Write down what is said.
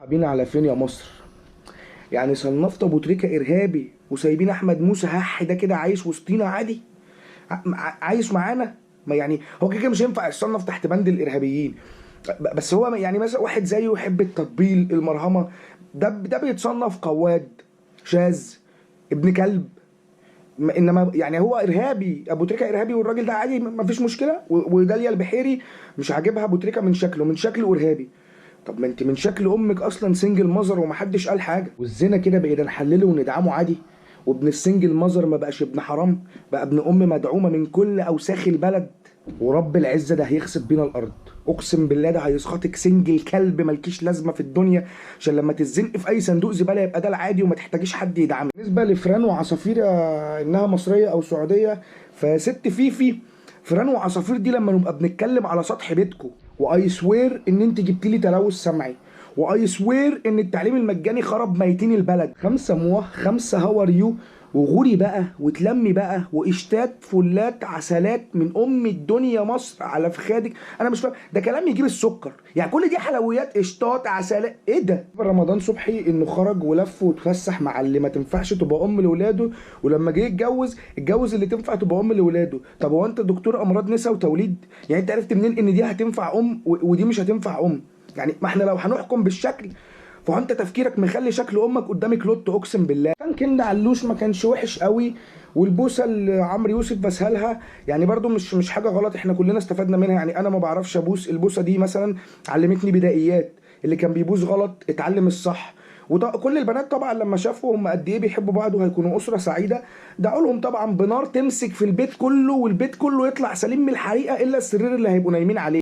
حابين على فين يا مصر؟ يعني صنفت ابو تريكه ارهابي وسايبين احمد موسى هح ده كده عايش وسطينا عادي، عايش معانا. ما يعني هو كده كده مش هينفع يتصنف تحت بند الارهابيين، بس هو يعني مثلا واحد زيه يحب التطبيل المرهمه، ده بيتصنف قواد شاذ ابن كلب. انما يعني هو ارهابي، ابو تريكه ارهابي والراجل ده عادي ما فيش مشكلة. وداليا البحيري مش عاجبها ابو تريكه من شكله، من شكله ارهابي. طب ما انت من شكل امك اصلا single mother ومحدش قال حاجة. والزنا كده بقينا نحلله وندعمه عادي، وابن ال single mother ما بقاش ابن حرام، بقى ابن ام مدعومة من كل اوساخ البلد. ورب العزة ده هيخسف بينا الارض، اقسم بالله ده هيسخطك single كلب مالكيش لازمه في الدنيا، عشان لما تتزنق في اي صندوق زبالة يبقى ده العادي وما تحتاجيش حد يدعمك. بالنسبة لفران وعصافير، انها مصرية او سعودية، فست فيفي فران وعصافير دي لما نبقى بنتكلم على سطح بيتكو، و I swear ان انت جبتي لي تلوث سمعي، و I swear ان التعليم المجاني خرب ميتين البلد. 5 مواه 5 how are you، وغوري بقى وتلمي بقى واشتات فلات عسلات من ام الدنيا مصر على فخادك. انا مش فاهم ده كلام يجيب السكر، يعني كل دي حلويات اشتات عسلات ايه ده؟ رمضان صبحي انه خرج ولف واتفسح مع اللي ما تنفعش تبقى ام لاولاده، ولما جه يتجوز اتجوز اللي تنفع تبقى ام لاولاده. طب هو انت دكتور امراض نساء وتوليد؟ يعني انت عرفت منين ان دي هتنفع ام ودي مش هتنفع ام؟ يعني ما احنا لو هنحكم بالشكل فانت تفكيرك مخلي شكل امك قدامك لوت، اقسم بالله. كان كند علوش ما كانش وحش قوي، والبوسه اللي عمرو يوسف بسهلها يعني برده مش حاجة غلط، احنا كلنا استفدنا منها. يعني انا ما بعرفش ابوس، البوسه دي مثلا علمتني بدائيات، اللي كان بيبوس غلط اتعلم الصح. وكل البنات طبعا لما شافوا هم قد ايه بيحبوا بعض وهيكونوا اسره سعيدة، دعوا لهم طبعا بنار تمسك في البيت كله، والبيت كله يطلع سليم من الحريقه الا السرير اللي هيبقوا نايمين عليه.